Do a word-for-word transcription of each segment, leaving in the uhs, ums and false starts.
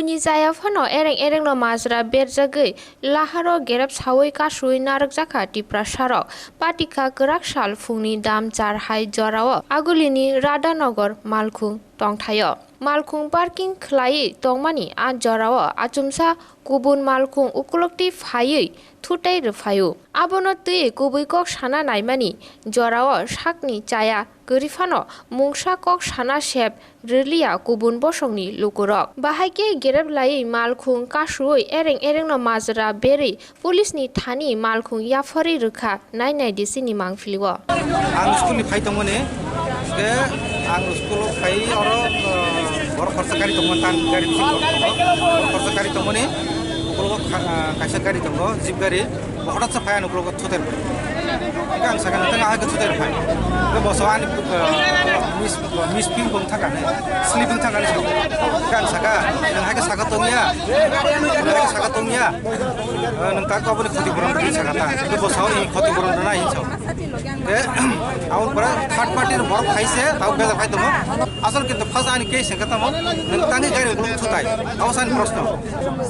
Ni jaya phano ereng erengno majra berjagwi laharo gerep sawi kasui narwkjakha Tiprasarok. Patikha kwrak sal phungni dam char hai jorao Agulini Radhanagar malkhung tongthaio. Malkhung parking khlaiwi tongmani a jorao achumsa kubun malkhung ukulokti phaiwi thutai rwphaio. Abono twi kubui kok sana naimani jorao sakni chaya kwrwi phano mungsa kok sana sep rwliya kubun bosongni lukurok. Bahai khe gerep laiwi malkhung kasuwi ereng erengno majra berwi police ni thani malkhung yapharwi rwkha, nai nai D C ni mangpili o. Ang school ni phai tongmani, ke ang school o phai oro, uh, borok khorsa gari tongmani, tang gari bising borok tongo. Borok khorsa gari tongmani, ukulok o kha-, uh, kaisa gari tongo, jeep gari. Hothat se phai ani ukulok o thutai rwphai. Ke ang sakha, "Nang tang ahai khe thutai rwphai." Ke boso ani, uh, miss, miss ping bung thangkha ne, sleeping thangkha ne. Ke ang sakha, "Nang hai khe sakha tongya, nang hai khe sakha tongya." Eh, nwng tak aboni khoti puron rwdi sakha ta. Tei bo sao ni khoti puron rwna hinwi sao. Tei, aboni pore third party ni borok khai se, tabo bejak khai tongo. Asol kintu first ani case hwnkhe tamo, nwng tangwi gari ukulok thutai. Abo sani proshno.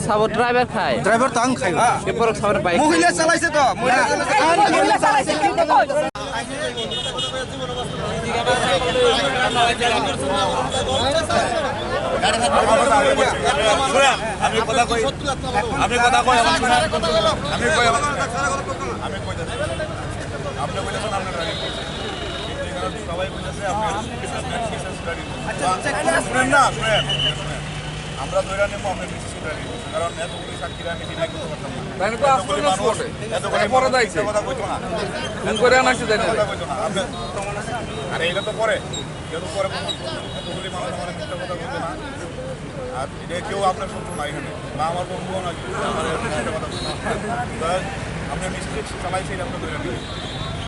Sabo driver khai? Driver to ang khai. Ke borok sabo bike? Mohila chalaise to, mohila chalaise. শুনেন, আমি কথা কই, আমি কথা কই, আমার শুনেন। আমি কই, আমার, আমি কই যাচ্ছি। আপনি কই যাচ্ছেন, আপনার গাড়ি। সবাই কই যাচ্ছে, আপনি, আপনি, শুনেন না, শুনেন, শুনেন। আমরা ধরে নেবো, আপনি মিসেস গাড়ি। কারণ এতগুলি সাক্ষীরা আমি ডিনাই করতে পারতাম না। তাই না তো, আসলে এতগুলি না মানুষ, বটে। এতগুলি তাই পরে মানুষ যাইছে। মিথ্যা কথা কইতো না। ফোন করে আনাইছে, তাই না? মিথ্যা কথা কইতো না। আপনি, আরে, এটা তো পরে। এর উপরে কোনো এতগুলি মানুষ আমার মিথ্যা কথা বলতো না। আর এটা কেউ আপনার শত্রু না এখানে, না আমার বন্ধুও না, কেউ আমার এরকম মিথ্যা কথা বলতো না। তো আপনি মিস্টেক চালাইছেন, এটা আমরা ধরে নিই।